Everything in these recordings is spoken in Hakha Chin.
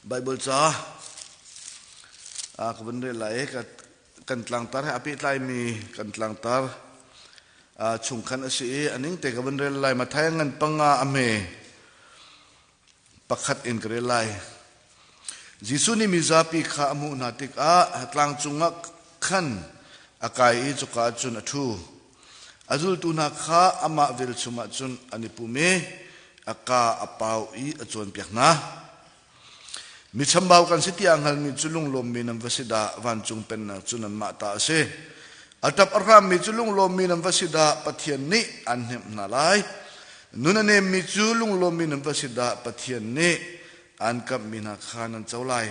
Bible ca ka vun rel lai i kan tlangtar he a pehtlaimi kan tlangtar chung khan a si i a ning te ka vun rel lai. Matthai ngan panga a hme pakhat in ka rel lai. Jesuh nih mizapi kha a hmuh hna tikah tlang cungah khan a kai i cuka ah cun a ṭhu. A zultu hna kha amah velchum ah cun an i pum i a kaa a pau i a cawnpiak hna. Mi chambau kan si tiah a hngalmi cu lunglawmmi nan va si dah, vancung pennak cu nanmah ta a si. A ṭap a hrammi cu lunglawmmi nan va si dah, Pathian nih an hnemh hna lai. Nun a nemmi cu lunglawmmi nan va si dah, Pathian nih an kamhmi hna kha nan co lai.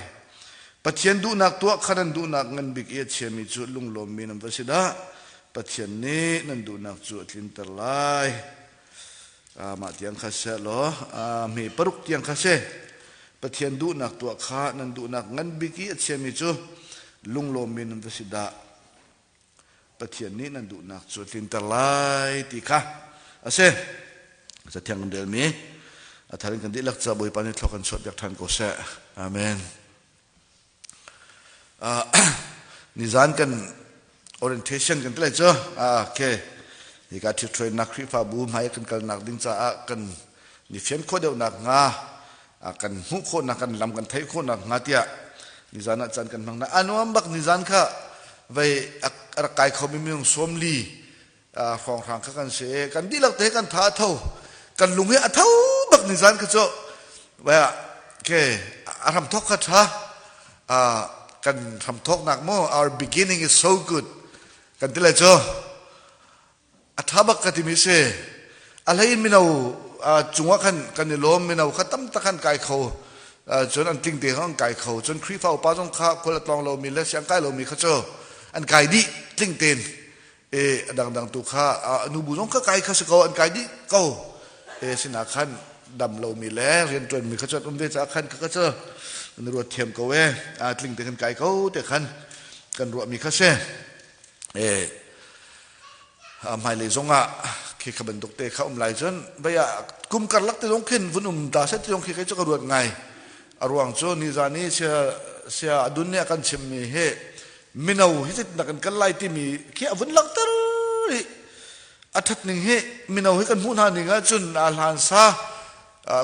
Pathian duhnak tuah kha nan duhnak ngan bik i a chiami cu lunglawmmi nan va si dah, Pathian nih nan duhnak cu a tlinter lai. Mah tiang kha seh law hme paruk tiang kha si. Pathian duhnak tuah kha nan duhnak ngan bik i a chiami cu lunglawmmi nan va si dah. Pathian nih nan duhnak cu a tlinter lai ti kha a si. Cathiang kan relmi a thar in kan dihlak ca Bawipa nih thlok kan chuahpiak ṭhan ko seh. Amen. Nizan kan orientation kan ti lai cu. Okay. Hika ṭhitṭhuainak Khrihfabu hmai kan kalnak ding caah kan ni fian khawh deuhnak hnga kan hmuh khawhnak kan lam kan theih khawhnak hnga tiah nizan ah caan kan hmang na anuam bak nizan kha vei a rak kai khomi minung 40 hrawnghrang kha kan si kan dihlak te kan tha a tho kan lung hi a tho bak nizan kha cu ke a hram thok kha tha kan hram thoknak mo our beginning is so good kan ti lai cu a tha bak ka timi si a hlei in mino cungah khan kan i lawm mino kha tam tak khan kai kho cun an tling te kha an kai kho cun Khrihfa upa zong kha khual a tlawng lomi le siang kai lomi kha cu an kai dih tling tein e a dangdang tu kha nubu zong kha kai kha si ko an kai dih ko e sinah khan dam lomi le rianṭuanmi kha cu an um ve caah khan kha cu kan ruat thiam ko e a tling te kan kai ko te khan kan ruahmi kha si e hmailei zongah khi kha bantuk te kha um lai cun vei ah kum karlak te zong khin vun um ta set te zong khi kei cu ka ruat ngai a ruang cu nizan i sia sia adun nih a kan chimmi hi mino hi zeitindah kan kal lai timi khi a vun langhter i a ṭhat ning hi mino hi kan hmuh hna ning ahcun a hlan sa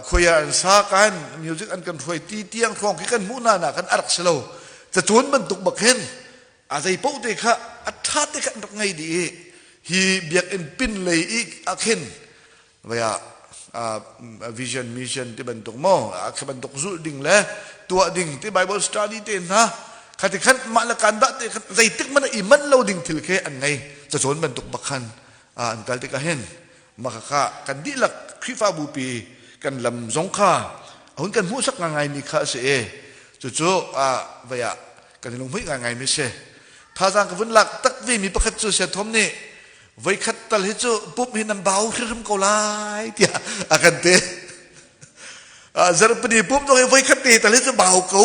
khuai an sa kan music an kan hruai ti tiang hrawng khi kan hmuh hna na kan arak si lo cacawn bantuk bak hin a zei paoh te kha a ṭha te kha an rak ngei dih i hi biakinn pin lei i ah khin vaya vision mission ti bantuk maw khi bantuk zulh ding le tuah ding ti bible study te hna khati khan mah le kan dah te khan zeitik man i man lo ding thil khi an ngei cacawn bantuk bak khan an kal tikah hin maka kan dihlak Khrihfabu pi kan lam zong kha hun kan hmuhsak ngai mi kha a si e cucu vaya kan i lunghmuih ngai mi si thazang ka vun lak tak ve mi pakhat cu sia thom nih voikhat tal hi cu pumh hi nan bau hrimhrim ko lai tiah a kan ti zarhpini pumh zong hi voikhat te tal hi cu bau ko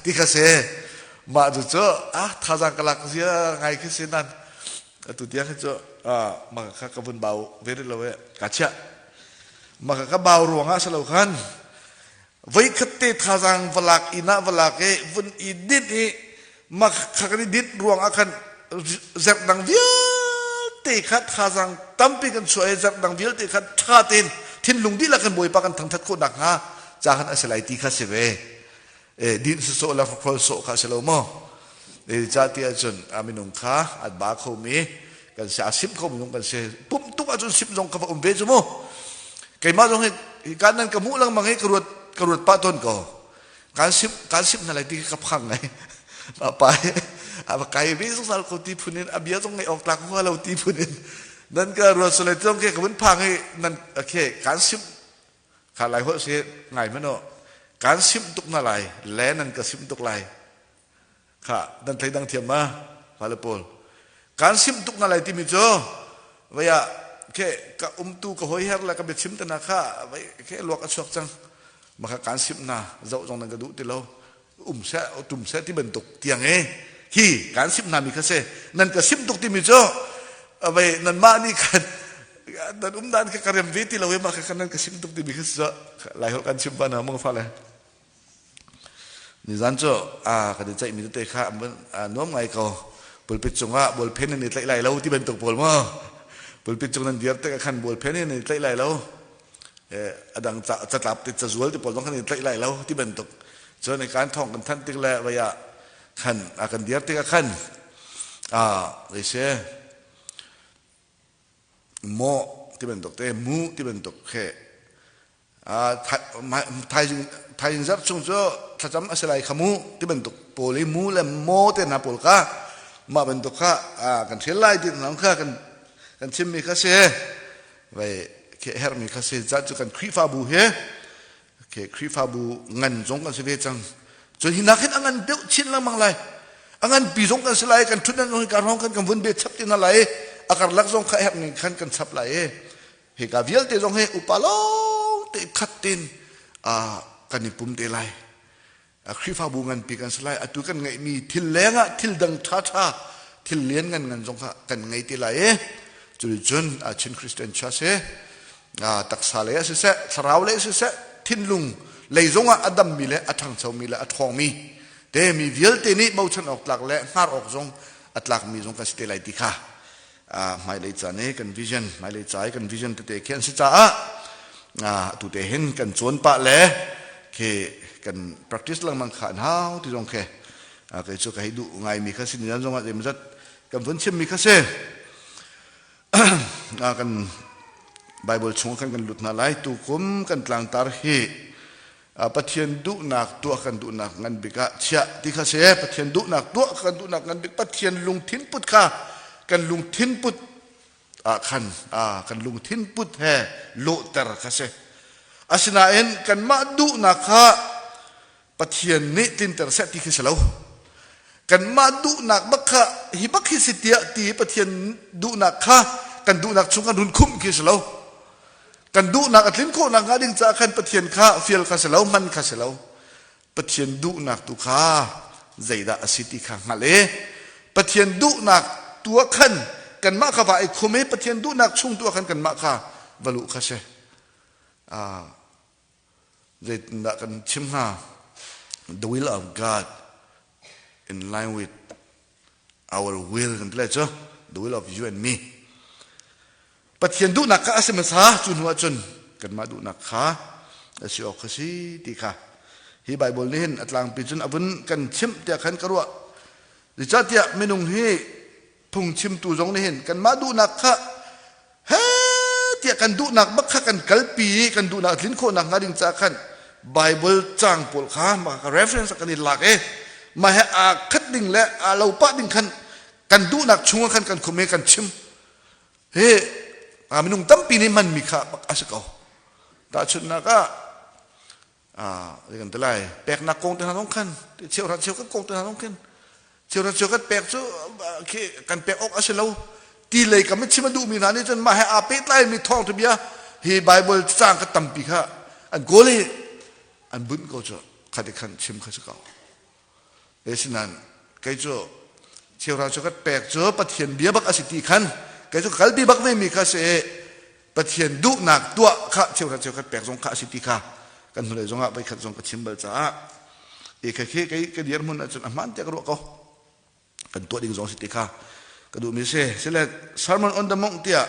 ti kha si mah cu cu ah thazang ka lak zia ngai khi si nan atu tiang hi cu maka kha ka vun bau ve rih lo e ka chiah maka ka bau ruangah si lo khan voikhat te thazang valak inn ah valak i vun i dinh i mak kha kan i dinh ruangah khan zerh dang vialte kha thazang tampi kan chuah i zerh dang vialte kha ṭha tein thinlung dihlak kan Bawipa kan thangṭhat khawh nakhnga ca khan a si lai ti kha si ve e din sawh le hrol sawh kha si lo maw e ca ti ahcun a minung kha an ba khomi kan si a sim kho minung kan si pum tuk ahcun sim zong ka va um ve cu mu keimah zong hi kan nan ka hmuh lengmang hi ka ruat ka ruat pah tawn ko kan sim kan sim hna lai ti ka phang ngai ma pa a va kai ve zungzal ko ti phun in a bia zong ngai awk tlak hua lo ti phun in nan ka ruat sule zong ke ka vun phang hi nan okay kan sim kha lai holh si ngai mano kan sim tuk na lai le nan ka sim tuk lai Kha nan thei dang thiam ma fale pawl. Kan sim tuk na lai timi cu vei ah ke ka umtu ka hoi her le ka biachim te na kha vei ke luak a chuak cang. Maka kan sim na zoh zong nan ka duh ti lo. Um seh tum seh ti bantuk tiang e hi kan sim na mi kha se nan ka sim tuk timi cu vei nan mah nih khan nan um dan kha ka rem ve ti lo e mah kha nan ka sim tuk timi kha lai holh kan chim pa na mong fale. Nizan cu a kan i ceihmi tete kha nuam ngai ko. Pulpit cungah bawlphen in i tlaih lai lo ti bantuk pawl maw? Pulpit cung nan dir tikah khan bawlphen in i tlaih lai lo. A dang catlap te cazual ti pawl zong khan i tlaih lai lo ti bantuk. Cun kan thawng kan thanh tik le vei ah khan a kan dir tikah khan a zei si maw ti bantuk te mu ti bantuk khi thaizing zarh chung cu thlacam a si lai kha mu ti bantuk pawl i mu le maw te hna pawl kha mah bantuk kha kan ṭhial lai ti hna kha kan kan chimmi kha si vai khi herhmi kha si zat cu kan Khrihfabu he khi Khrihfabu ngan zong kan si ve cang cun hi nak hin a ngan deuh chin lengmang lai a ngan pi zong kan si lai kan ṭhutdan zong hi ka hrawng khan kan vun be chap ti hna lai a karlak zong kha herh ning khan kan chap lai i hika vialte zong hi upa lawng te khat tin kan i pum te lai. Khrihfabu nganpi kan si lai. Atu kan ngeihmi thil lengah thil dang ṭhaṭha thil lian ngan ngan zong kha kan ngei te lai i cuticun Chin Christian Church hi taksa lei ah siseh thlarau lei siseh thinlung lei zongah a dammi le a ṭhangchomi le a ṭhawngmi te mi vialte nih bochan awk tlak le hngar awk zong a tlakmi zong kan si te lai ti kha hmailei caan i kan vision hmailei ca i kan vision tete khi an si caah atu te hin kan cawn pah le khi kan practice lengmang kha an hau ti zong khi kei cu ka hei duh ngaimi kha si ni zong ah zeimazat kan vun chimmi kha si. Kan Bible chung khan kan lut hna lai. Tukum kan tlangtar hi Pathian duhnak tuah kan duhnak ngan bik ah chiah ti kha si. Pathian duhnak tuah kan duhnak ngan bik, Pathian lungthin put kha kan lungthin put ah khan kan lungthin put he lawhter kha si. Asinain kanmah duhnak kha Pathian nih tlinter seh ti khi si lo. Kanmah duhnak bak kha hi bak hi si tiah ti Pathian duhnak kha kan duhnak chung kan run khumh khi si lo. Kan duhnak a tlin khawhnak hnga ding caah khan Pathian kha fial kha si lo, hman kha si lo. Pathian duhnak tu kha zeidah a si ti kha hngalh i Pathian duhnak tu ah khan kanmah kha va i khum i Pathian duhnak chung tu ah khan kanmah kha va luh kha si. Zeitindah kan chim hnga? The will of God in line with our will kan ti lai cu, the will of you and me. Pathian duhnak kha a si hmasa, cu hnu ahcun kanmah duhnak kha a si awk kha si ti kha hi Bible nih hin a tlangpi cun a vun kan chimh tiah khan ka ruah. Zeicahtiah minung hi phungchimtu zong nih hin kanmah duhnak kha he tiah kan duhnak bak kha kan kalpi i kan duhnak tlin khawhnak hnga ding caah khan Bible caang pawl kha mah kha reference kan i lak i mah he aa khat ding le aa lo pah ding khan kan duhnak chungah khan kan khum i kan chim hi minung tampi nih hmanmi kha bak a si ko. Tahchunhnak ah kan ti lai, peknak kong te hna zong khan cheuhra cheukhat kong te hna zong khin cheuhra cheukhat pek cu khi kan pek awk a si lo ti lei kam chim a duhmi hna nih cun mah he aa pehtlaimi thawngtha bia hi Bible caang kha tampi kha an kawl i an bunh ko cu khat i khan chim kha si ko. Asinain kei cu cheuhra cheukhat pek cu Pathian bia bak a si ti khan kei cu ka kalpi bak vemi kha si i Pathian duhnak tuah kha cheuhra cheukhat pek zong kha a si ti kha kan hnulei zongah voikhat zong ka chim bal caah i kha khi kei ka dirhmun ahcun a hmaan tiah ka ruah ko. Kan tuah ding zong si ti kha ka duhmi si. Sile Sermon on the Mount tiah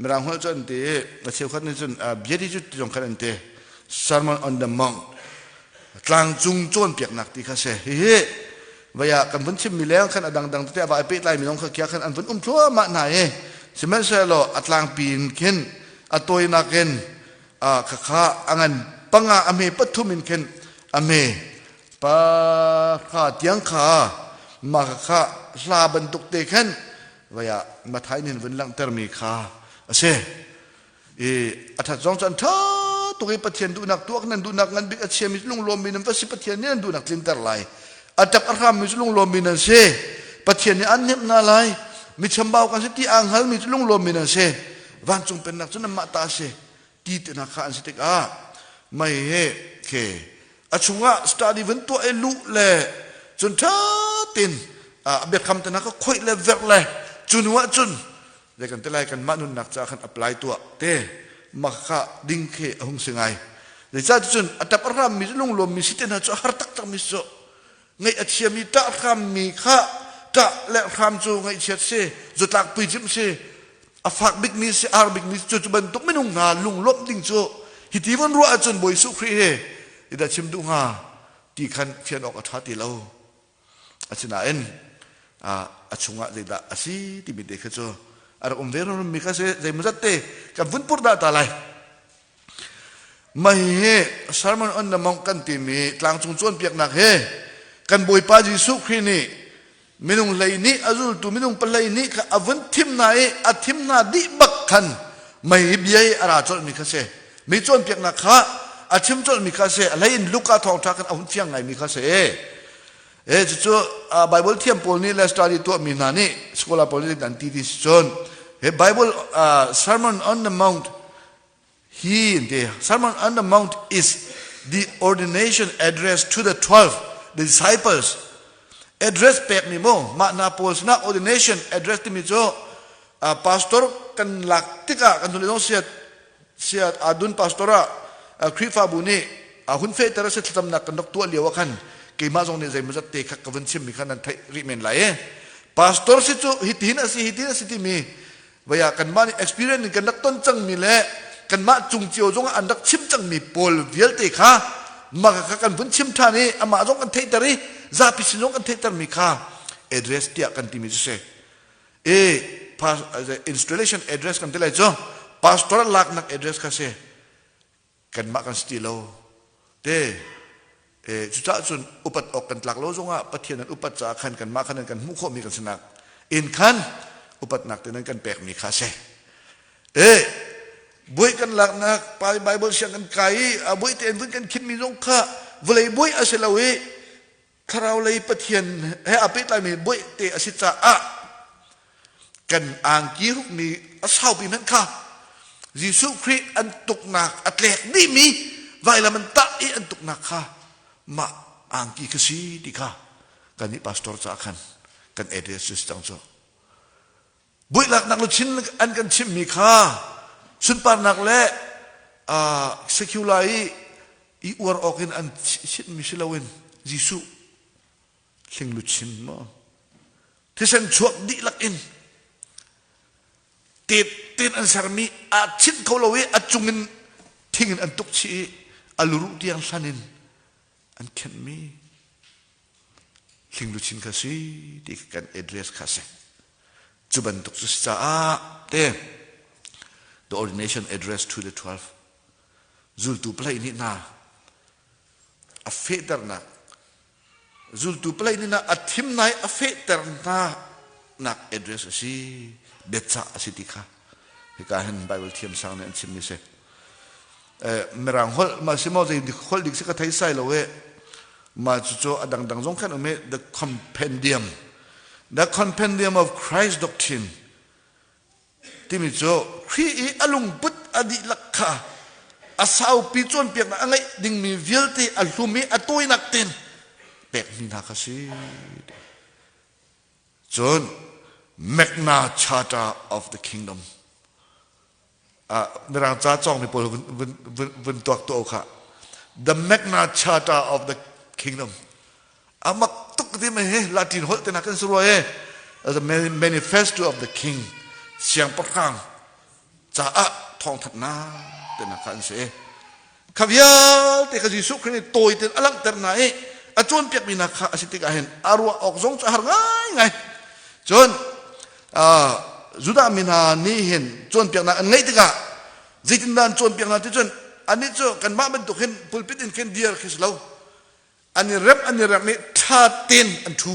Mirang holh cu an ti i a cheukhat nih cun Beatitude ti zong khan an ti. Sermon on the Mount, tlangcung cawnpiaknak ti kha si. Hihi vei ah kan vun chimmi leng khan a dangdang tete a va i pehtlai mi zong kha kia khan an vun um thluahmah hna i sihmanhsehlaw a tlangpi in khin a tawinak in khakha a ngan panga a hme pathum in khin a hme pa tiang kha mah kha hla bantuk te khan vei ah Mathai nih vun langhtermi kha a si. I a that zong cu an ṭha tuk i Pathian duhnak tuak nan duhnak ngan bik a chiami cu lunglawmmi nan va si. Pathian nih nan duhnak tlinter lai. A ṭap a hrammi cu lunglawmmi nan si. Pathian nih an hnemh hna lai. Mi chambau kan si ti aa hngalmi cu lunglawmmi nan si. Vancung pennak cu nanmah ta a si ti te hna kha an si tikah mei he khe a chungah study vun tuah i luh le cun ṭha tein a biakam te hna kha khoih le verh le cu hnu ah cun zei kan ti lai, kanmah nunnak caah khan apply tuah te mah kha ding khi a hung si ngai. Zeicah cun a ṭap a hrammi cu lunglawmmi si te hna cu a har taktakmi si cu. Ngaih a thiami ṭah hrammi kha ṭah le hram cu ngaihchiat si, zatlak puicimh si, a fak bikmi si, a har bikmi si, cu bantuk minung hna lunglawmh ding cu hiti von ruah ahcun Bawi Jesuh Khrih hi i dah chim duh hnga ti khan fian awk a ṭha ti lo. Asinain a chungah zeidah a si timi te kha cu a rak um ve mi kha si zeimawzat te kan vun purh dah ta lai. Mah hihi Sermon on the Mount kan timi tlangcung cawnpiaknak he kan Bawipa Jesuh Khrih nih minung hlei nih a zultu minung pahlei nih kha a vun thim hna i a thim hna dih bak khan mei bia i a ra colhmi kha si. Mi cawnpiaknak kha a chim colhmi kha si. A hlei in Luka thawngṭha khan a hun fiang ngaimi kha si. E cucu Bible thiam pawl nih le study tuahmi hna nih scholar pawl nih an ti ti si cun he Bible Sermon on the Mount hi the Sermon on the Mount is the ordination address to the 12 the disciples address pekmi mu mah hna pawl sinah ordination address timi cu pastor kan lak tikah kan hnulei zong siat siat adun pastor ah Khrihfabu nih hun fehter a si thlacamnak kan rak tuah lio ah khan keimah zong nih zeimawzat te kha ka vun chimmi kha nan theih rih men lai e pastor si cu hitihin a si hitihin a si timi vaya kanmah nih experience in kan rak ton cangmi le kanmah cung cio zong ah an rak chim cangmi pawl vialte kha mah kha kan vun chim ṭhan i amah zong kan theihter i zapi sin zong kan theihtermi kha address tiah kan timi cu si e installation address kan ti lai cu pastor laknak address kha si kanmah kan si ti lo te cucaah cun upat awk kan tlak lo zongah Pathian an upat caah khan kanmah khan an kan hmuh khawhmi kan sinak in khan upatnak te nan kan pekmi kha si e buai kan laknak Bible siang kan kai i a buai te an vun kan khinmi zong kha vawlei buai a si lo i thlarau lei Pathian he aa pehtlaimi buai te a si caah kan angki hrukmi a saupi hmanh kha Jesuh Khrih an tuknak a tlek dihmi vailam an tah i an tuknak kha mah angki kha si ti kha kannih pastor caah khan kan address cu si cang cu. Buailaknak luchin an kan chimhmi kha sunparnak le secular i i uar awk in an chimhmi si loin Jesuh hling luchin maw thisen chuak dihlak in tet ten an sermi a chinh kho lo i a cung in thing in an tuk chih i a luruh tiang hlan in an khenhmi hling luchin kha si ti kan address kha si cu bantuk cu si caah te the ordination address to the 12 zultu palei nih hna a fehternak zultu palei nih hna a thim nai a fehter hna nak address a si biacah a si ti kha hika hin Bible thiam sang nih an chimmi si mirang holh ma si maw zei holh dik si ka thei sai lo e ma cu a dangdang zong khan um i the compendium the compendium of Christ doctrine timi cu Khrih i a lungput a dihlak kha a saupi cawnpiaknak a ngeih dingmi vialte a hlum i a tawinak ten pekmi hna kha si cun Magna Charter of the Kingdom Mirang ca cawngmi pawl vun tuak tuah kha the Magna Charter of the Kingdom amak tuk ti mai he Latin holh te na kan surua he the manifesto of the king siangpahrang caah thawngthatnak te na kha an si kha vialte kha Jesuh Khrih nih tawi tein a langhter hna i a cawnpiakmi hna kha a si tikah hin a ruah awk zong cu a har ngaingai. Cun Judah mi hna nih hin cawnpiaknak an ngeih tikah zeitindah an cawnpiak hna ti cun annih cu kanmah bantuk hin pulpit in khin dir khi si lo an i rem an i rem i ṭha tein an ṭhu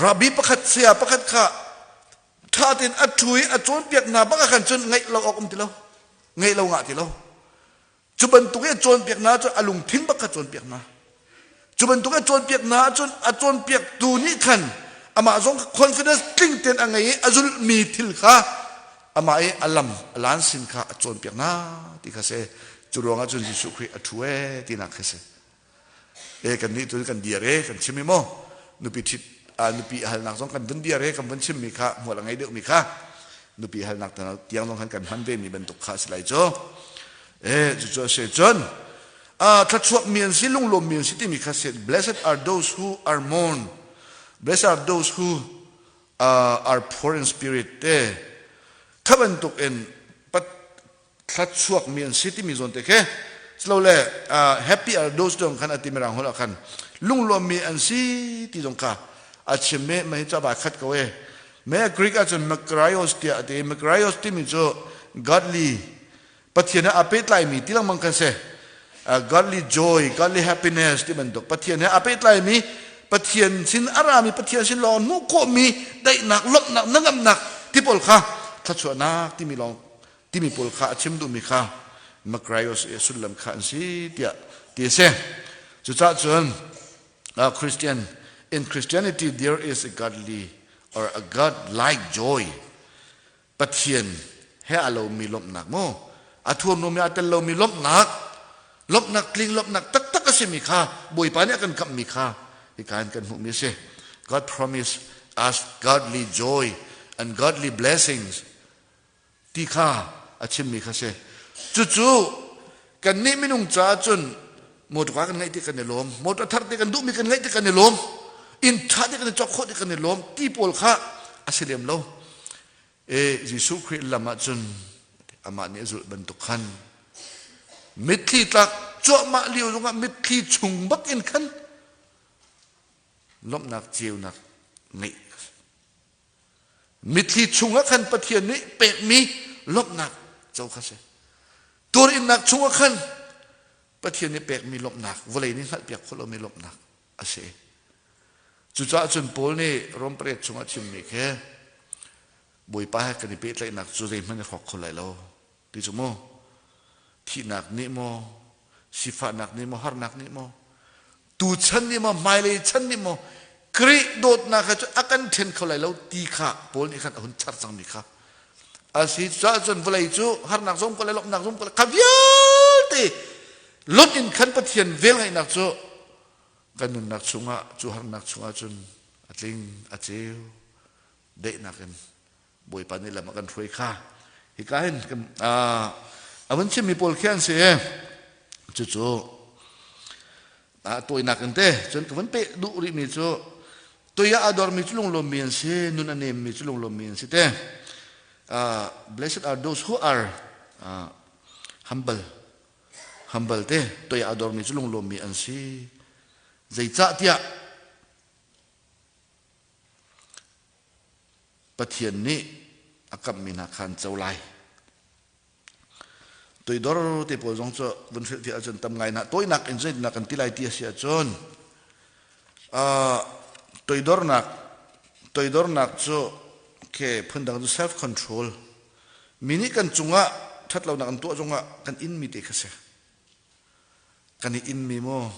Rabbi pakhat saya pakhat kha ṭha tein a ṭhu i a cawnpiak hna bak ah khan cun ngaih lo awk um ti lo ngaih lo ngah ti lo cu bantuk i a cawnpiak hna cu a lungthin bak kha cawnpiak hna cu bantuk i a cawnpiak hna ahcun a cawnpiaktu nih khan amah zong confidence tling tein a ngei i a zulhmi thil kha amah i a lam a lan sin kha a cawnpiak hna ti kha si cu ruangah cun Jesuh Khrih a ṭhu ee tinak khi si E kan nih tu kan dir e kan chim i maw nupi ṭhit nupi halnak zong kan vun dir e kan vun chimmi kha hmual a ngei deuhmi kha nupi halnak tiang zong khan kan hman ve mi bantuk kha a si lai cu. E cucu a si. Cun thluachuak mi an si, lunglawm mi an si timi kha si. Blessed are those who are mourn. Blessed are those who are poor in spirit te. Kha bantuk in thluachuak mi an si timi zawn te khi silole happy are those dong khan ati mirang holh ah khan lunglawm mi an si ti zong kha a chim mi mah hi ca ba khat ko e me Greek ahcun Makarios tiah ati. Makarios timi cu godly, Pathian he aa pehtlaimi ti lengmang kan si. Godly joy, godly happiness ti bantuk Pathian he aa pehtlaimi, Pathian sin a rami, Pathian sin lawng hmuh khawhmi daihnak, lawmhnak, hnangamnak ti pawl kha, thluachuahnak timi lawng timi pawl kha a chim duhmi kha Makarios i a sullam kha an si tiah ti a si. Cucaah cun Christian in Christianity there is a godly or a God-like joy. Pathian he a lomi lawmhnak mu, a thuamnuam i aa tel lomi lawmhnak, lawmhnak tling, lawmhnak taktak a simi kha Bawipa nih a kan kamhmi kha hika in kan hmuhmi a si. God promised us godly joy and godly blessings ti kha a chimmi kha si. Cucu kannih minung caah cun motor kan ngeih ti kan i lawm, motor thar te kan duhmi kan ngeih ti kan i lawm, inn ṭha te kan i cawk khawh ti kan i lawm ti pawl kha a si lem lo. E Jesuh Khrih lam ahcun amah nih a zulh bantuk khan mitthli tlak cuahmah lio zongah mitthli chung bak in khan lawmhnak ceunak ngeih. Mitthli chungah khan Pathian nih pekmi lawmhnak co kha si. Tuarinnak chungah khan Pathian nih pekmi lawmhnak, vawlei nih hngalhpiak khawh lomi lawmhnak a si. Cucaah cun Paul nih Rom pariat chungah chimmi khi Bawipa he kan i pehtlaihnak cu zeihmanh i hrawk kho lai lo ti cu mu. Thihnak nih maw, sifahnak nih maw, harnak nih maw, tu chan nih maw, hmailei chan nih maw, Khrih dawtnak kha cu a kan ṭhen kho lai lo ti kha Paul nih khan a hun char cangmi kha a si. Cucaah cun vawlei cu harnak zong ko le lawmhnak zong ko le kha vialte lot in khan Pathian velngeihnak cu kan nunnak chungah, cu harnak chungah cun a tling, a ceu, daihnak in Bawipa nih lam a kan hruai kha hika hin a vun chimmi pawl khi an si. Cucu a tawinak in te cun ka vun peh duh rihmi cu toi ah a dormi cu lunglawmmi an si, nun a nemmi cu lunglawmmi an si te. Blessed are those who are humble. Humble te, toi ah a dormi cu lunglawmmi an si, zeicahtiah Pathian nih a kamhmi hna kha an co lai. Toidor te pawl zong cu vun hrilhfiah ahcun tam ngai na tawinak in zeitindah kan ti lai ti a si ahcun toidornak toidornak cu ke phundang cu self control, mi nih kan cungah ṭhatlonak an tuah zongah kan in mi te kha si, kan i in mi maw,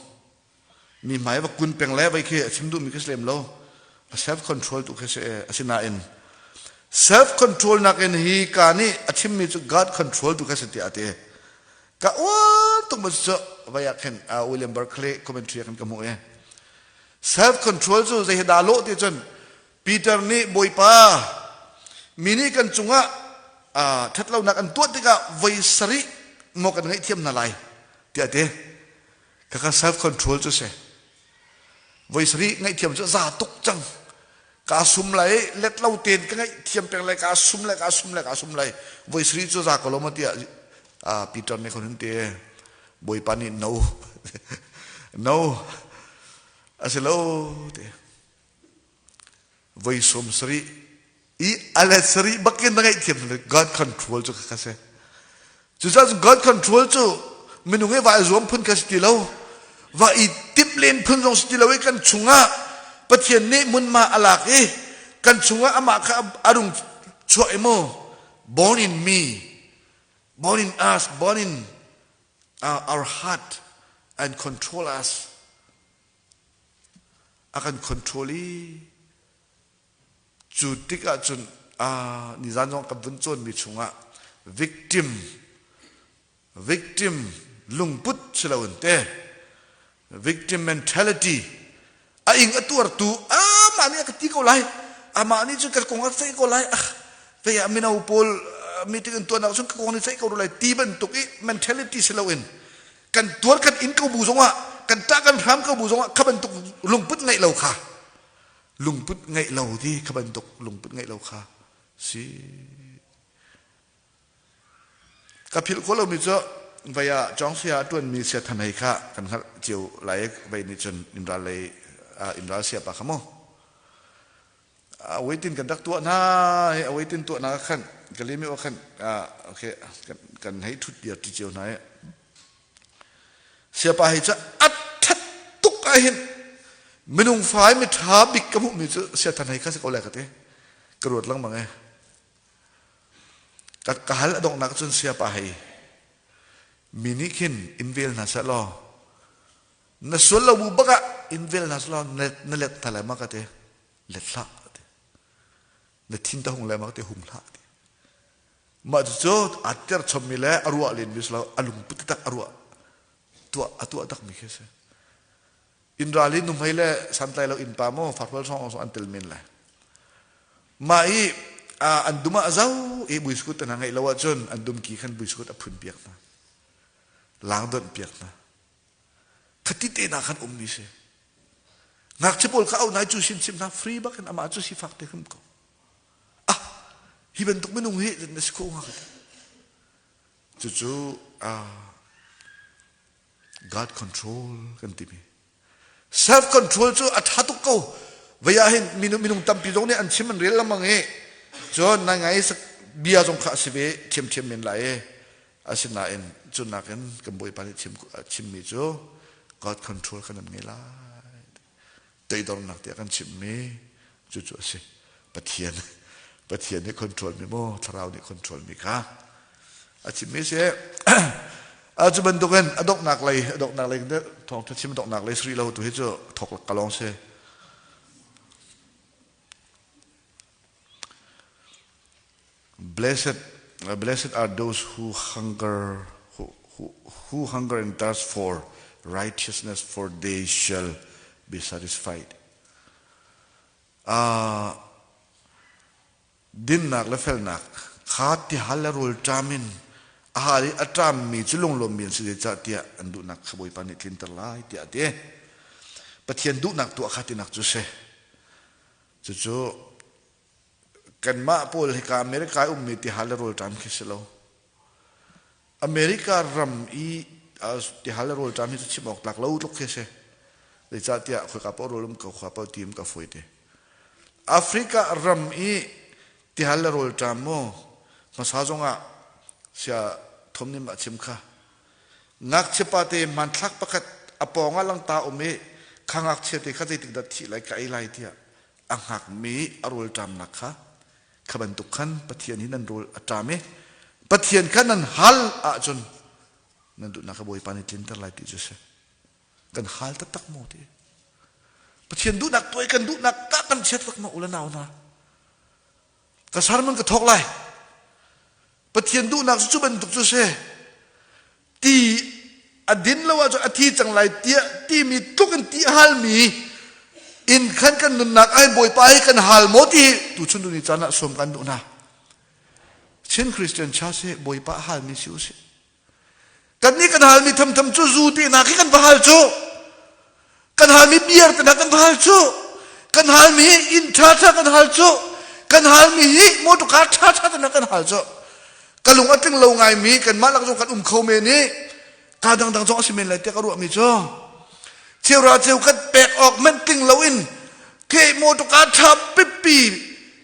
mi hmai va kun peng le vai khi a chim duhmi khi si lem lo, a self control tu khi si. Asinain self control nakin hi ka nih a chimmi cu God control tu kha si tiah a ti. Ka uar tuk ma cu vai ah khin William Barclay commentary ah kan ka hmuh i self control cu zei dah lawh ti cun Peter nih Bawipa, mi nih kan cungah ṭhatlonak an tuah tikah voi sarih maw kan ngaihthiam hna lai tiah a ti. Kaka self control cu si. Voi sarih ngaihthiam cu za tuk cang. Kaa sum lai, let lo tein ka ngaihthiam peng lai, kaa sum lai, kaa sum lai, kaa sum lai. Voi sarih cu za ko lo ma tiah Peter nih khon hun ti. Bawipa nih no. No. A si lo ti. Voi sum sarih i a let sarih bakin na ngaihthiam God control cu ka si. Cucaah God control cu minung i va i zuam phun kha si ti lo, va i timh len phun zong si ti lo i kan chungah Pathian nih hmunhma a lak i kan chungah amah kha a rung chuah i mu born in me, born in us, born in our heart and control us, a kan control i Cu tikah cun nizan zong kan vun cawnmi chungah victim victim lungput si loin te victim mentality, a ing a tuartu, amah nih a ka ti ko lai, amah nih cun ka kong a ceih ko lai, ah vei ah mino pawl. Meeting in tuan ahcun ka kong ni ceih ko lai ti bantuk i mentality si loin kan tuar kan in ko bu zongah kan tah kan hram ko bu zongah kha bantuk lungput ngeih lo kha lungput ngeih lo ti kha bantuk lungput ngeih lo kha si. Ka philh khawh lomi cu vei ah Cawngsia a ṭuanmi Sia Than Hei kha kan hngalh cio lai vei nih cun innral lei innral sia pa kha mu. Awaitin kan rak tuah hna hi awaitin tuahnak ah khan Galimi ah khan okay kan hei ṭhut dir ṭi cio hna i Siapa hi cu a ṭhat tuk ah hin minung fa i miṭha bik ka hmuhmi cu Sia Than Hei kha si ko lai ka ti. Ka ruat lengmang e. Ka hal a donghnak cun siapa hei mi nih khin in vel hna seh law na sual lo bu bak ah in vel hna seh law na let hna lai ma ka ti let hlah ti na thin ta hung lai ma ka ti hung hlah ti mah cucu aa ter chommi le a ruah len mi si lo a lungput tak a ruah tuah a tuah tak mi khi si Innral hi nuhmei le santlai lo innpa maw farhual song an tel men lai. Mah i an dum ah zo i buiskut an ngeih lo ahcun an dum ki khan buiskut a phun piak hna. Lang donh piak hna. Khati te na khan um mi si. Ngakchia pawl kha au nai cu sin chim hna free bak in amah cu sifak te hrim ko. Ah hi bantuk minung hi na si kho hnga ka ti. Cucu God control kan timi. Self control cu a ṭha tuk ko. Vei ah hin minung, minung tampi zong nih an chim an rel lengmang i cun nai ngai bia zong kha a si ve ṭhiamṭhiam men lai i asinain cu nakin kan Bawipa nih chim, chimmi cu God control kan an ngei lai. Toidornak tiah kan chimmi cucu a si. Pathian Pathian nih control mi maw thlarau nih control mi kha a chimmi si. A cu bantukin a donghnak lei a donghnak lei thawngtha chim donghnak lei sri lo tu hi cu thok lak ka lawng si. Blessed blessed are those who hunger who, who, who hunger and thirst for righteousness for they shall be satisfied. Uh, dinnak le felnak kha tihal le rawl ṭam in a hal i a ṭammi cu lunglawmmi an si zeicahtiah an duhnak kha Bawipa nih tlinter lai tiah a ti. Pathian duhnak tuah kha tinak cu si. Cucu kanmah pawl hika America i ummi tihal le rawl ṭam khi si lo. America ram i tihal le rawl ṭam hi cu chim awk tlak lo tluk khi a si. Zeicahtiah khoika paoh rawl um ko, khua paoh ti um ka fawi te. Africa ram i tihal le rawl ṭam mu hmasa zongah sia thom nih mah chim kha. Ngakchia pa te hmanthlak pakhat a pawng ah langta um i kha ngakchia te kha zeitik dah thih lai ka ei lai tiah a hngakmi a rawl ṭamnak kha Kha bantuk khan Pathian hi nan rawl a ṭam i Pathian kha nan hal ahcun nan duhnak kha Bawipa nih tlinter lai ti cu a si. Kan hal taktak maw ti? Pathian duhnak tuai kan duhnak tah kan chiat tak maw u le nau hna? Ka sermon ka thawk lai. Pathian duhnak cu cu bantuk cu si. Ti a din lo ahcun a thi cang lai tiah timi tluk in ti a halmi in khan kan nunnak ai Bawipa hi kan hal maw ti tuchun tuni caan ah sawm kan duh hna. Chin Christian Church hi Bawipa a halmi si usih. Kan nih kan halmi thamtham cu zu te hna khi kan va hal cu. Kan halmi beer te hna kan va hal cu. Kan halmi inn ṭhaṭha kan hal cu. Kan halmi hi motor car ṭhaṭha te hna kan hal cu. Ka lung a tling lo ngaimi kanmah lak zong kan um kho men i ka dangdang zong a si men lai tiah ka ruahmi cu cheura cheu kan pek awk manh tling loin khi motor car ṭha pipi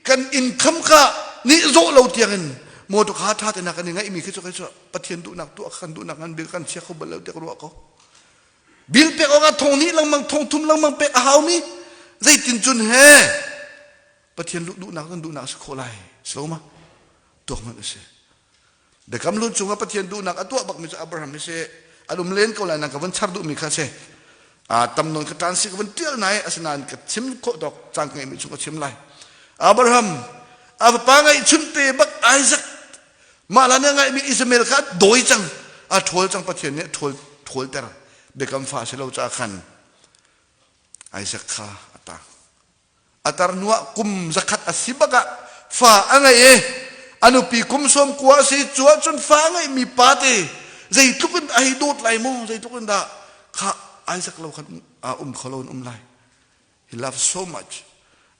kan income kha nih zawh lo tiangin motor car ṭha te hna kan i ngaihmi khi cu khi cu Pathian duhnak tuah kan duhnak ngan bil kan chia kho bal lo tiah ka ruah ko. Bil pek awk ah thong hnih lengmang thong thum lengmang pek a haumi zeitin cun he Pathian duhnak kan duhnak a si khawh lai si ma tuak hmanh a si biakam hlun chungah Pathian duhnak a tuah bakmi cu Abraham hi si an um len ko lai nang ka vun char duhmi kha si a tam nawn ka tan si ka vun tial nai asinain ka chim khawh tawk caan ka ngeihmi chung ka chim lai Abraham a fapa ngeihchun te bak Isaac mah la na ngaihmi Ismael kha dawi cang a ṭhawl cang Pathian nih a ṭhawl ṭhawlter biakam fa si lo caah khan Isaac kha a tang a tar hnuah kum zakhat a si bak ah fa a ngei i. A nupi kum 90 a si cu ahcun fa ngeihmi pa te zeitluk in a hei dawt lai mu, zeitluk in dah kha Isaac lo khan um kho lo in um lai. He loves so much.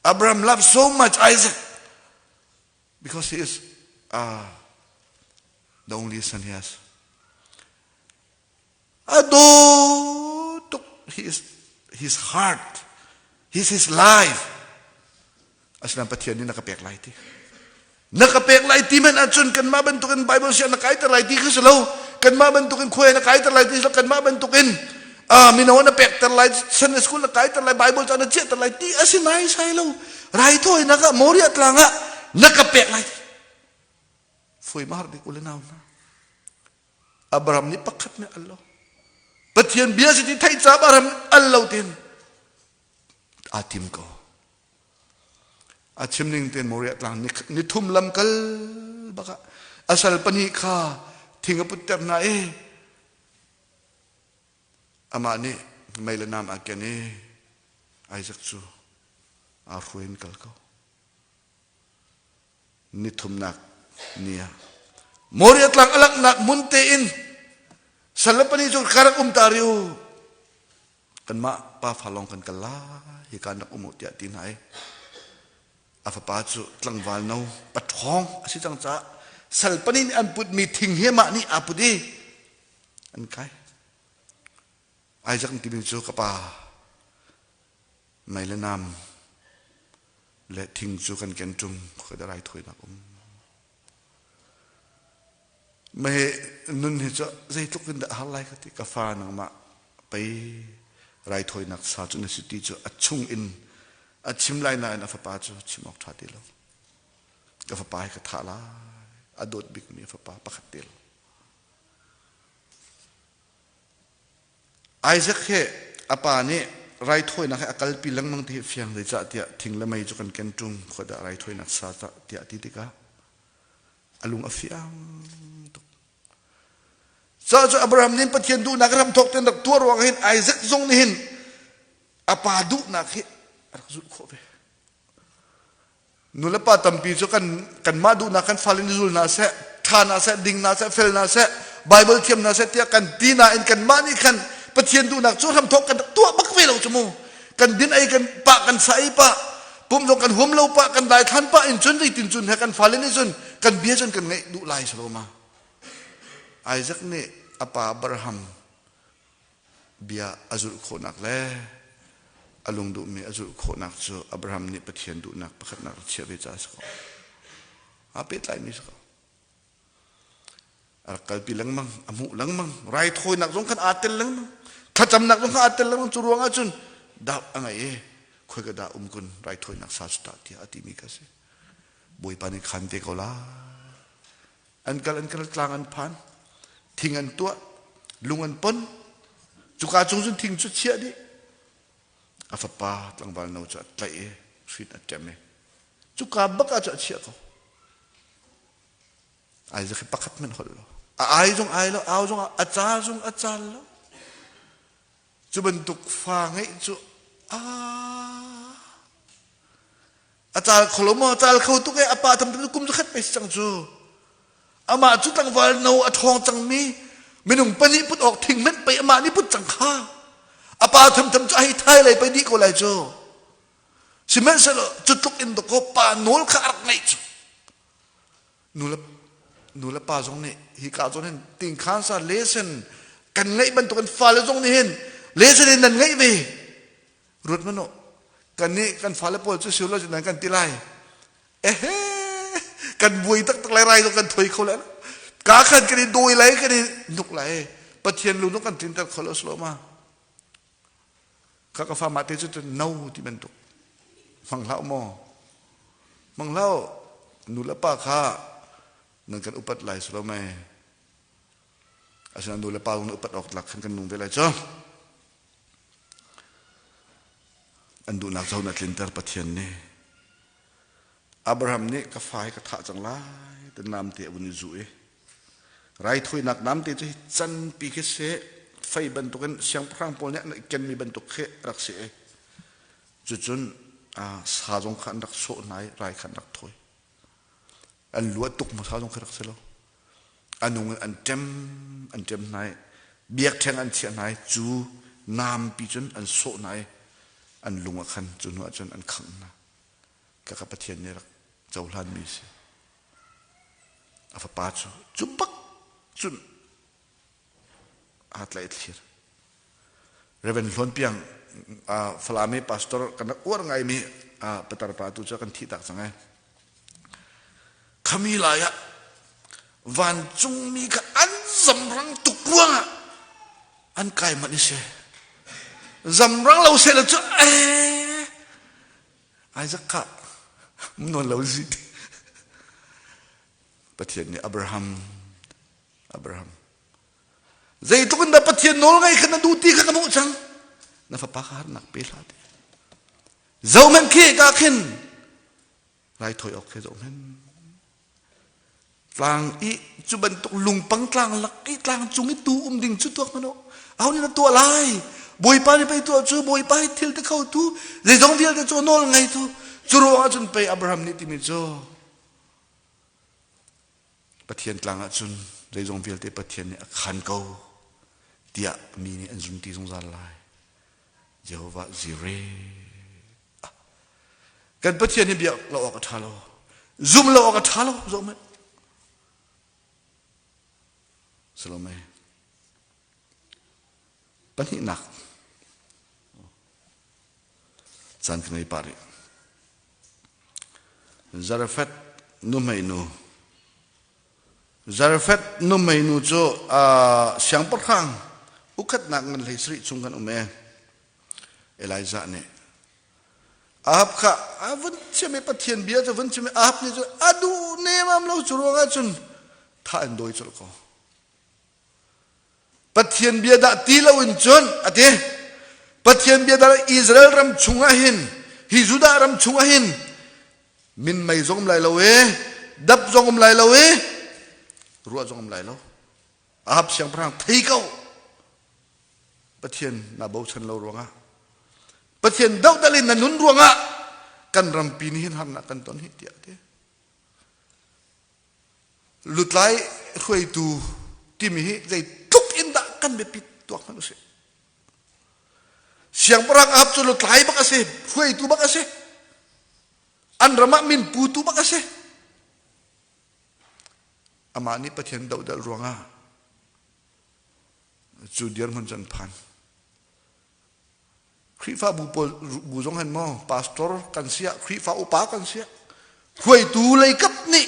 Abraham loved so much Isaac because he is the only son he has. A dawt tuk. He is his heart. He's his life. Asinain Pathian nih na ka pek lai ti. Na ka pek lai ti men ahcun kanmah bantukin Bible siang na kaiter lai ti kha si lo. Kanmah bantukin khuai na kaiter lai ti si lo. Kanmah bantukin mino na pekter lai, Sunday school na kaiter lai, Bible ca na chiahter lai ti a si nai sai lo. Raithawinak ah Moriah tlang ah na ka pek lai. Foi ma har dik ule nau hna. Abraham nih pakhat nih al lo. Pathian bia si ti theih ca Abraham al lo tin aa tim ko. A chim ning ten Moriah tlang ni thum lam kal baka asal pahnih kha thing a putter hna i amah nih mei le nam a ken i Isaac cu aa hruai in kal ko. Nithumnak ni ah Moriah tlang a langhnak hmun tein sal le pahnih cu ka rak um ta rih u. Kanmah pafa lawng kan kal lai hi kan rak um u tiah ti hna i a fapa cu tlangval no paṭhawng a si cang caah sal pahnih nih an putmi thing hi amah nih aa put i an kai. Isaac timi cu ka pa mei le nam le thing cu kan ken ṭung ka da raithawinak um. Mei nun hi cu zeitluk in dah har lai ka ti ka fa nangmah pei raithawinak sa cu na si ti cu a chung in a chim lai nain a fapa cu chim awk ṭha ti lo. Ka fapa hi ka thah lai a dawt bikmi a fapa pakhat te lo. Isaac hi a pa nih raithawinak he a kalpi lengmang ti hi fiang zeicahtiah thing le mei cu kan ken ṭung khuadah raithawinak sa tiah ti tikah a lung a fiang tuk. Ca cu Abraham nih Pathian duhnak ram thawk ten rak tuah ruang hin Isaac zong nih hin a pa duhnak hi a rak zulh khawh ve. Nulepa tampi cu kan kanmah duhnak kan fale nih zul hna seh, ṭha hna seh, ding hna seh, fel hna seh, Bible thiam hna seh tiah kan ti nain kanmah nih khan Pathian duhnak cu hramthawk kan tuah bak ve lo cu mu. Kan din ei kan pah kan sa ei pah pum zong kan huam lo pah kan daithlan pah in cun zeitin cun he kan fale nih cun kan bia cun kan ngaih duh lai si lo ma. Isaac nih a pa Abraham bia a zulh khawhnak le a lung duhmi a zulh khawhnak cu Abraham nih Pathian duhnak pakhatnak a chiah ve caah a si ko. Aa pehtlaimi si ko. A rak kalpi lengmang, a hmuh lengmang, raithawinak zong khan aa tel lengmang, thlacamnak zong khan aa tel lengmang. Cu ruang ahcun dah a ngei i khoi ka dah um kun raithawinak sa cu tah tiah a timi kha a si. Bawipa nih khan te ko lai. An kal an kal tlang an phan thing an tuah lung an pon cuka cung cun thing cu chiah dih a fapa tlangval no cu a tlaih i hrin a ṭem i cuka bak ah cu a chiah ko Isaac hi pakhat hmanh holh lo a ai zong ai lo au zong a ca zong a cal lo Cu bantuk fa ngeih cu a caal kho lo maw? Caal kho tuk e a pa tham kum zakhat pei si cang cu. Amah cu tlangval no a ṭhawng cangmi minung pahnih put awk thing hmanh pei amah nih put cang kha. A pa thamtham cu a hei thai lei pei dih ko lai cu. Sihmanhsehlaw cu tluk in dakaw pa nawl kha a rak ngeih cu. Nu le pa zong nih hi ka zawn hin tingkhan sa lesen kan ngeih bantukin fale zong nih hin lesen in nan ngeih ve ruat hmanh u kan nih kan fale pawl cu siu lo nan kan ti lai ehe kan buai taktak lai rai zong kan thoi kho lai ka khan kan i dawi lai kan i nuk lai pathian lu kan tlinter kho lo slo ma Ka ka fa mah te cu no ti bantuk hmang hlah maw hmang hlah nu le pa kha nan kan upat lai si lo mei asinain nu le pa zong upat awk tlak khan kan nung ve lai cu an duhnak zawn a tlinter Pathian nih Abraham nih ka fa hi ka thah cang lai ti namte a vun i zuh i raithawinak namte cu hi canpi khi si fei bantukin siangpahrang pawl nih an kenmi bantuk khi rak si i cucun sa zong kha an rak sawh hna i rai kha an rak thawi. An lu a tuk hmasa zong khi rak si lo. A nung in an ṭem an ṭem hna i biakṭheng an chiah hna i cu nampi cun an sawh hna i an lung ah khan cu hnu ah cun an khangh hna. Khakha Pathian nih rak cohlanmi a si. A fapa cu cu bak cun aa tlaih thlir. Reverend Hlawn Piang Falam i pastor kan rak uar ngaimi patar pa tu cu kan thih tak cang ai. Khami lai ah vancungmi kha an zamrang tuk ruangah an kai manh i si. Zamrang lo seh cu ee Isaac kha non lo zi. Pathian nih Abraham Abraham Zeitluk in dah Pathian nawl ngaih kha na duh ti kha ka hmuh cang. Na fapa kha harnak pe hlah ti. Zohhmanh khi ka khin raithawi awk khi zohhmanh. Tlang i cu bantuk lungpang tlang lak i tlang cung i tu um ding cu tuak hmanh u. Aho nih na tuah lai? Bawipa nih pei tuah cu Bawipa hi thil ti kho tu zeizong vialte cu nawl ngei tu cu ruang ah cun pei Abraham nih timi cu Pathian tlang ahcun zeizong vialte Pathian nih a khan ko tiah mi nih an zum ti zungzal lai. Jehovah Jireh. Kan Pathian hi biak lo awk a ṭha lo. Zum lo awk a ṭha lo. Zoh hmanh. Salome. Pahnihnak. Caan ka ngei pah rih. Zarephath nuhmeinu Zarephath nuhmeinu cu siangpahrang ukhatnak ngan hlei sarih chung kan um e. Elijah nih Ahab kha a vun chim i Pathian bia cu vun chim i Ahab nih cun a duh nemam lo cu ruangah cun thah in dawi colh ko. Pathian bia dah ti loin cun a ti. Pathian bia dah Israel ram chungah hin hi Judah ram chungah hin minmei zong um lai lo i dap zong um lai lo i ruah zong um lai lo. Ahab siangpahrang thei ko. Pathian na bochan lo ruangah Pathian dohdal in na nun ruangah kan rampi nih hin harnak kan ton hi tiah a ti. Lutlai hruaitu timi hi zeitluk in dah kan biapit tuak hmanh usih. Siangpahrang Ahab cu lutlai bak a si, hruaitu bak a si. An ram ah min putu bak a si. Amah nih Pathian dohdalh ruangah cu dirhmun cu an phan. Khrihfabu pawl bu zong hin maw pastor kan siah Khrihfa upa kan siah hruaitu leikap nih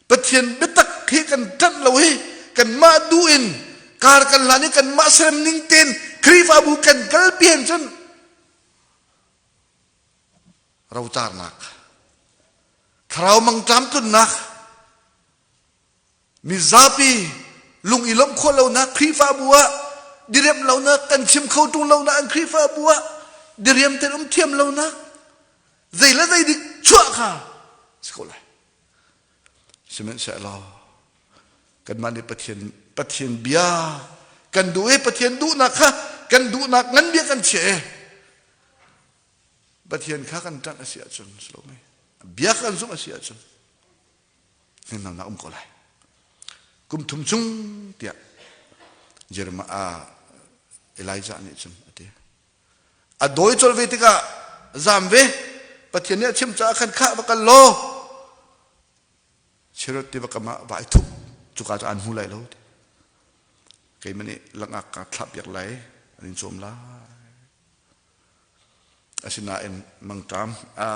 Pathian biatak hi kan ṭanh lo hi kanmah duh in kar kan hlan i kanmah serem ning tein Khrihfabu kan kalpi hin cun rocarnak thlarau mangṭam tlunnak Mizapi lung i lawmh khawh lonak Khrihfabu ah diriam lonak kan chim kho ṭung lonak an Khrihfabu ah diriam ten um thiam lonak zei le zei dik chuah kha si ko lai. Sihmanhsehlaw kanmah nih Pathian Pathian bia kan duh i Pathian duhnak kha kan duhnak ngan bia kan chiah i Pathian kha kan ṭanh a si ahcun si lo mei bia kan zumh a si ahcun hnemhnak um ko lai. Kum thum chung tiah Jeremiah Elijah nih cun a ti. A dawi colh ve tikah zam ve Pathian nih a chim caah khan khah va kal law Cherot tiva kam ah va i thup cuka cu an hmu lai lo ti. Keimah nih langak ka thlah piak lai an in cawm lai. Asinain mangṭam a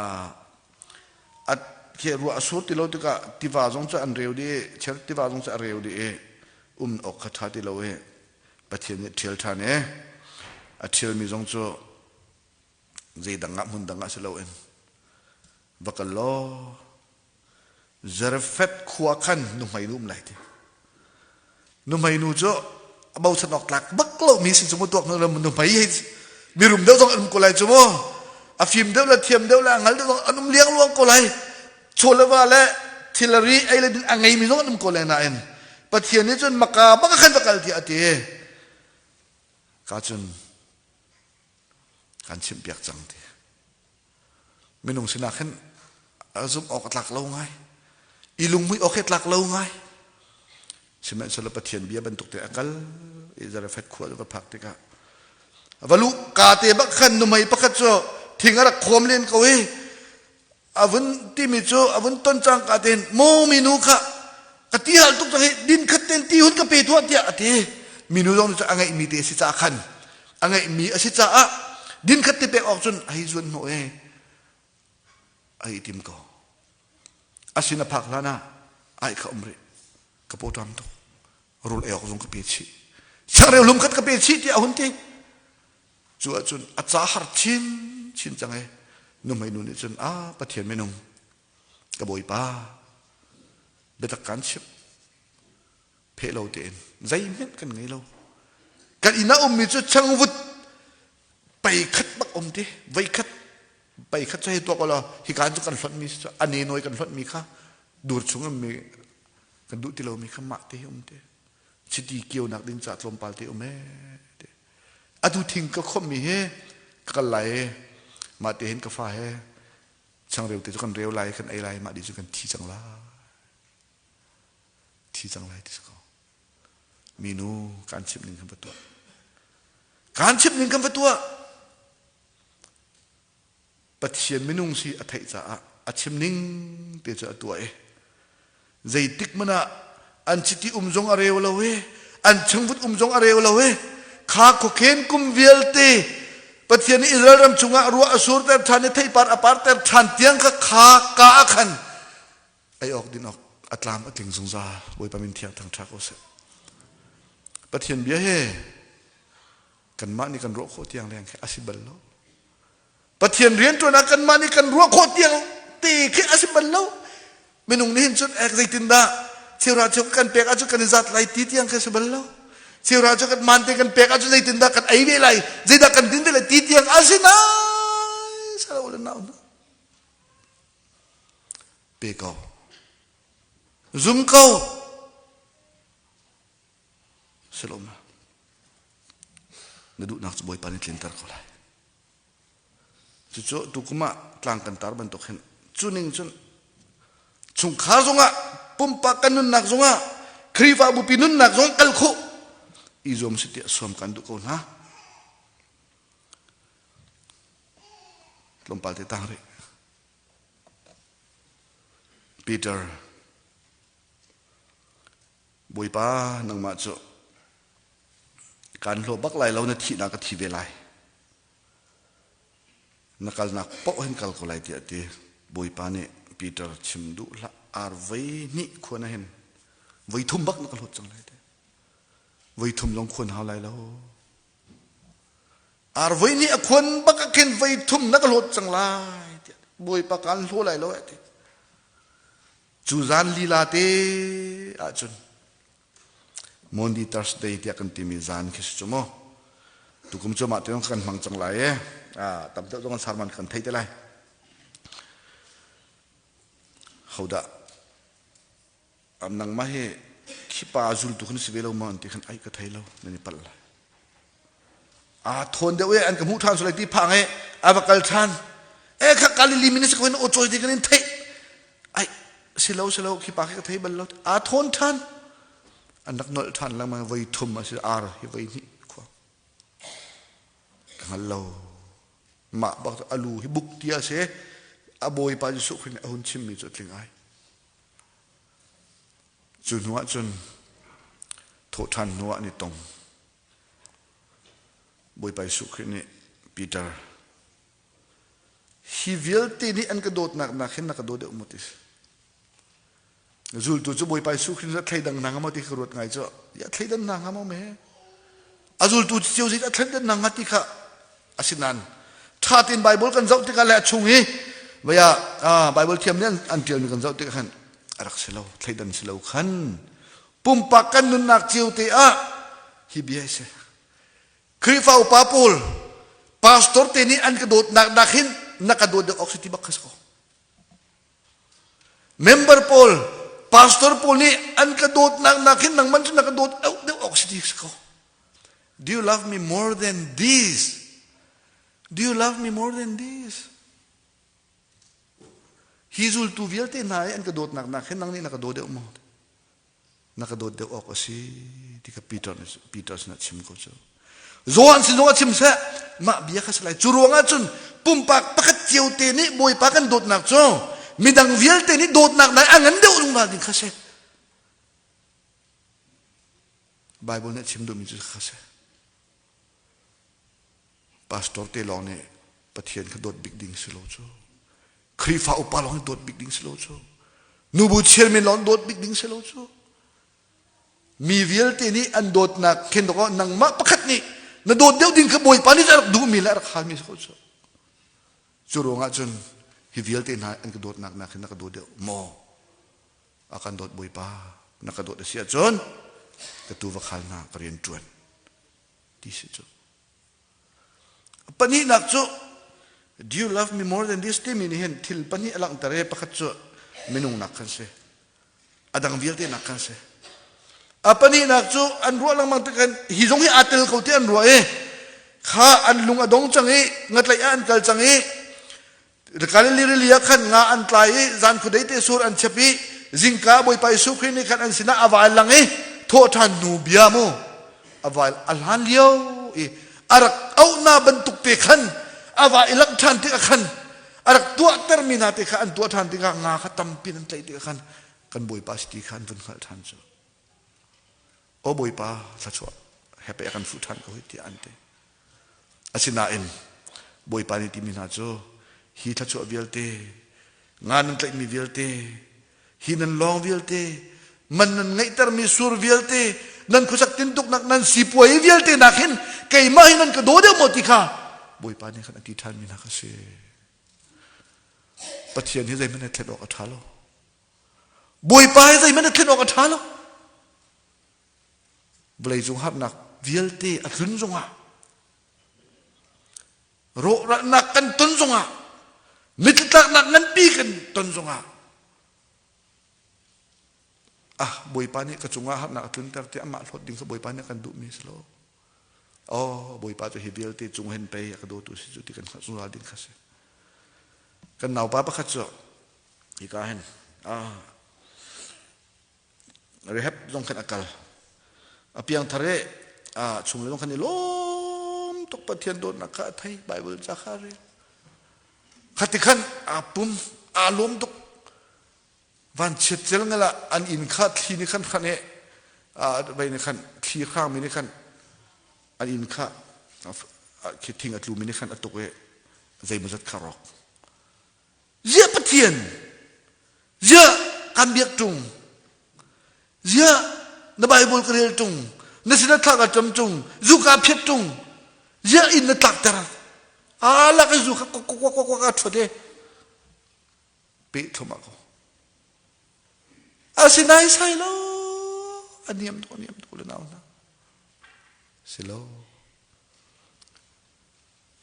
ruah a sur ti lo tikah tiva zong cu an reu dih i cher tiva zong cu a reu dih i um awk kha ṭha ti lo i Pathian nih ṭhial ṭhan i a ṭhialmi zong cu zeidang ah hmun dang ah si loin va kal law Zarephath khua khan nuhmei nu um lai ti. Nuhmei nu cu a bochan awk tlak bak lomi si cu mu tuak nu nuhmei hi mirum deuh zong an um ko lai cu mu. A fim deuh le thiam deuh le a ngal deuh zong an um liangluang ko lai. Chaw le va le thilari ei le din a ngeimi zong an um ko lai nain Pathian nih cun maka bak khan va kal tiah a ti. Ka cun kan chimhpiak cang ti. Minung sinah khin zumh awk a tlak lo ngai. I lunghmuih awk he tlak lo ngai. Sihmanhsehlaw Pathian bia bantuk te a kal i Zarephath khua cu va phak tikah va luh ka te bak khan nuhmei pakhat cu thing a rak khawm len ko i a vun timi cu a vun ton cangka tein maw minu kha ka ti hal tuk cang hi din khat ten ti hun ka pe tuah tiah a ti. Minu zong cu a ngeihmi te a si caah khan a ngeihmi a si caah din khat te pek awk cun a hei zuan hnawh i a i tim ko. A sin a phak hlan ah ai kha um rih, ka pawṭam tuk, rul ei awk zong ka pe chih, changreu hlum khat ka pe chih tiah a hun ti. Cu ahcun a ca har chin chin cang i nuhmei nu nih cun, "A Pathian minung, ka bawipa, biatak kaan chimh, pheh lo tein zeihmanh kan ngei lo. Kan inn ah ummi cu changvut pei khat bak um ti, voi khat pei khat cu hei tuak law hika cu kan hlonhmi a nenawi kan hlonhmi kha dur chung ummi kan duh ti lomi kha mah te hi um te chiti kionak ding ca tlawmpal te um ee te atu thing ka khommi hi ka kal lai i mah te hin ka fa he changreu te cu kan reu lai, kan ei lai, mah di cu kan thi cang lai, thi cang lai ti si ko. Minu, kan chimh ning kan va tuah, kan chimh ning kan va tuah." Pathian minung si a theih caah a chim ning te cu a tuah i zeitik hmanh ah an chiti um zong a reu lo i an chungvut um zong a reu lo i kha khuakhen kum vialte Pathian nih Israel ram chungah ruah a surter ṭhan i theipar a parter ṭhan tiang kha kha ka ah khan ei awk din awk a tlam a tling zungzal. Bawipa min thiang thangṭha ko seh. Pathian bia he kanmah nih kan ruah khawh tiang leng khi a si bal lo. Pathian rianṭuan ah kanmah nih kan ruah khawh tiang te khi a si bal lo. Minung nih hin cun ek zeitindah cheuhra cheu kan pek ahcun kan i zat lai ti tiang khi a si bal lo. Cheuhra cheu kan man te kan pek ahcun zeitindah kan ei ve lai, zeidah kan din ve lai ti tiang a si nai salo le nau hna. Pe ko. Zum ko. Silom. Na duhnak cu Bawipa nih tlinter ko lai. Cucu tukum ah tlang kan tar bantuk hin cu ning cun chungkhar zongah, pumpak kan nunnak zongah, Khrihfabu pi nunnak zong kal khawh i zuam si tiah sawm kan duh ko hna. Tlawmpal te tang rih. Peter, "Bawipa, nangmah cu kaan hlaw bak lai lo, na thihnak ka thi ve lai. Na kalnak paoh hin kal ko lai," tiah a ti. Bawipa nih, "Peter, chim duh hlah, ar voi hnih khuan ah hin voi thum bak na ka hlawt cang lai," ti. Voi thum zong khuan hau lai lo. Ar voi hnih a khuan bak ah khin voi thum na ka hlawt cang lai tiah. Bawipa, kaan hlaw lai lo, a ti. Cu zan lila te ahcun Maundy Thursday tiah kan timi zan khi si cu mu. Tukum cu mah tiang kan hmang cang lai e. Ah, tam deuh zong an sarman kan thei te lai. Hodah am nangmah hi khipa zultu khan si ve lo maw an ti khan, ai, ka thei lo, nan i palh lai. Aa thawn deuh e, an ka hmuh ṭhan sulai ti phang e a va kal ṭhan e kha Galili mi na si ko in aw cawi ti kan in theih. Ai, si lo, si lo, khi pa khi ka thei bal lo. Aa thawn ṭhan, an rak nolh ṭhan lengmang. Voi thum a si, ar hi voi hnih khua ka hngal lo. Mah bak alu hi buk ti a si. A Bawipa Jesuh Khrist nih a hun chimmi cu a tling ai. Cu hnu ah cun thawhṭhan hnu ah an i tong. Bawipa Jesuh Khrih nih, "Peter, hi vialte nih an ka dawtnak nak hin na ka daw deuh maw?" ti si. Zultu cu Bawipa Jesuh Khrih nih thleidang hna hnga maw ti ka ruat ngai cu. Ya thleidan hna hnga maw me? A zultu cio zei a thleidan hna hnga ti kha asinain ṭha tein Bible kan zoh tikah le a chung i vaya Bible thiam nih an ṭialmi kan zoh tikah khan a rak si lo, thleidan si lo khan. Pumpak kan nunnak cio te ah hi bia si. Khrihfa upa pawl, pastor te nih an ka dawtnak nak hin na ka dawt deuh awk si ti bak kha si ko. Member pawl, pastor pawl nih an ka dawtnak nak hin nangman cu na ka dawt deuh awk si ti si ko. Do you love me more than this? Do you love me more than this? Hi zultu vialte hna i an ka dawtnak nak hin nang nih na ka daw deuh maw? Na ka dawt deuh awk a si ti kha Peter nih Peter sinah chim ko cu. Johan sin zong a chim seh mah bia kha si lai. Cu ruangah cun pumpak pakhat cio te nih Bawipa kan dawtnak cu midang vialte nih dawtnak nai a ngan deuh zungzal ding kha si. Bible nih a chim duhmi cu kha si. Pastor te lawng nih Pathian kha dawt bik ding si lo cu. Khrihfa upa lawng nih dawt bik ding si lo cu. Nubu chairman lawng dawt bik ding si lo cu. Mi vialte nih an dawtnak khen dawk nangmah pakhat nih na dawt deuh ding kha Bawipa nih a rak duhmi le a rak halmi si ko cu. Cu ruangah cun hi vialte hna an ka dawtnak nak hin na ka dawt deuh maw? A kan dawt Bawipa na ka dawt a si ahcun ka tuu va khal hna ka rian ṭuan ti si cu. Pahnihnak cu Do you love me more than this timi nih hin thil pahnih a langhter i pakhat cu minung nak khan si. A dang vialte nak khan si. A pahnihnak cu an ruah lengmang tik hin hi zong hi aa tel ko ti an ruah i kha an lung a dong cang i ngatlaih ah an kal cang i Galilee rili ah khan nga an tlai i zan khuadei te sur an chep i zingka Bawipa Jesuh Khrih nih khan an sinah a vai lang i thawhṭhan hnu bia mu a vai a hlan lio i a rak auhna bantuk te khan a va i langh ṭhan tikah khan a rak tuahtermi hna te kha an tuah ṭhan tikah nga kha tampi an tlaih tikah khan kan Bawipa si ti kha an vun hngalh ṭhan cu. Aw Bawipa thluachuah he pei a kan fuh ṭhan ko hi tiah an ti. Asinain Bawipa nih timi hna cu hi thluachuah vialte, nga nan tlaihmi vialte, hi nan lawng vialte, man nan ngeihtermi sur vialte, nan khuasak tintuknak nan sipuai vialte nak hin keimah hi nan ka daw deuh maw ti kha Bawipa nih khan a ti ṭhanmi hna kha si. Pathian hi zeihmanh he thlen awk a ṭha lo. Bawipa hi zeihmanh a thlen awk a ṭha lo. Vawleicung harnak vialte a tlun zongah rawhralnak kan ton zongah mittlaknak nganpi kan ton zongah ah Bawipa nih ka cungah harnak a tlunter ti amah hlawt ding kha Bawipa nih a kan duhmi si lo. Oh, Bawipa cu hi vialte cung hin pei a ka dawtu si cu ti kan hngalh zungzal ding kha si. Kan naupa pakhat cu hika hin ah rehab zong khan a kal a piangthar i a chung le zong khan i lawm tuk Pathian dawtnak kha a thei Bible ca kha a rel khati khan aa pum aa lawm tuk vanchiat cel ngala an inn kha thli nih khan khan e vei nih khan thli hrangmi nih khan an inn kha khi thing a tlumi nih khan a tuk i zeimawzat kha rawk Ziah Pathian? Ziah kan biak ṭung? Ziah na Bible ka rel ṭung? Na sinah thla ka cam ṭung? Zu ka phiat ṭung? Ziah inn na tlakter? Aa lak i zu kha kwak kwak kwak kwak a ṭhuat i peh thluahmah ko. Asinain sai lo a niam tuk a niam tuk le nau hna. Si lo.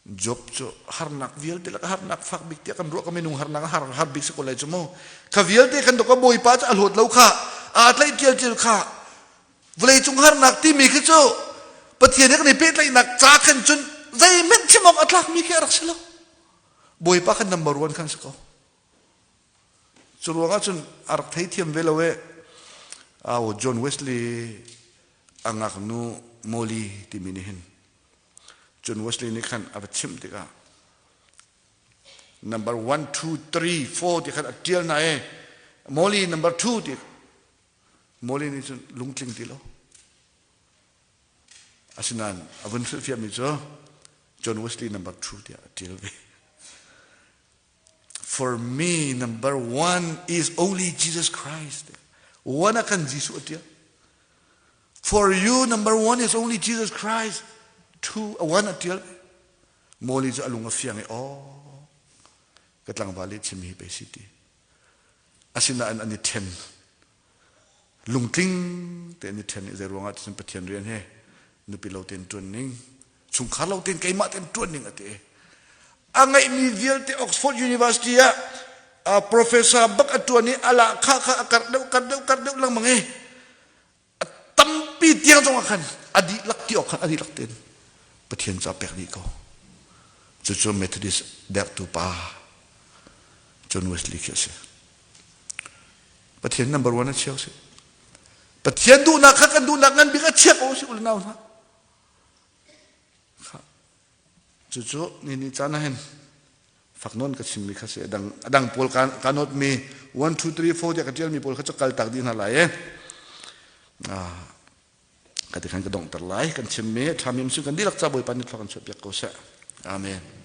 Job cu harnak vialte lak harnak fak bik tiah kan ruah ka minung harnak har har bik si ko lai cu mu kha vialte kan dok bawipa cu a hlawt lo kha aa tlaih tial tial kha vawlei cung harnak timi khi cu Pathian he kan i pehtlaihnak ca khan cun zeihmanh chim awk a tlakmi khi a rak si lo bawipa khan number one khan si ko cu ruangah cun a rak theithiam ve lo e aw John Wesley a ngaknu Molly timi nih hin Cun Wesley nih khan a va chimh tikah number 1, 2, 3, 4 ti khan a ṭial hna i Molly number 2 ti Molly nih cun lungtling ti lo. Asinain a vun hrilhfiahmi cu John Wesley number 2 tiah a ṭial ve. For me, number one is only Jesus Christ. One ah khan Jesuh a ṭial. For you, number one is only Jesus Christ. Two, a one a ṭial. Mawli cu a lung a fiang i, oh, ka tlangval i chim hi pe si ti. Asinain an i ṭhen. Lungtling te an i ṭhen i zei ruangah cun Pathian rian he nupi lo tein ṭuan ning, chungkhar lo tein keimah tein ṭuan ning a ti. A ngeihmi vialte Oxford University ah professor bak a ṭuan i a lahkhah kha a karh deuh karh deuh karh deuh lengmang i a tampi tiang zong ah khan a dihlak ti awk khan a dihlak tein Pathian cu a pek dih ko. Cucu Methodist derhtu pa. John Wesley khi a si. Pathian number one a chia si. Pathian duhnak kha kan duhnak ngan bik a chia ko si unau hna. Cucu ni ni caan ah hin fak nawn ka chimmi kha si adang adang pawl ka ka note mi 1 2 3 4 tiah ka tialmi pawl kha cu kal tak dih hna lai e. Ka ti khan ka donghter lai kan chimmi ṭhami um kan dihlak ca Bawipa nih thluak kan chuahpiak ko seh. Amen.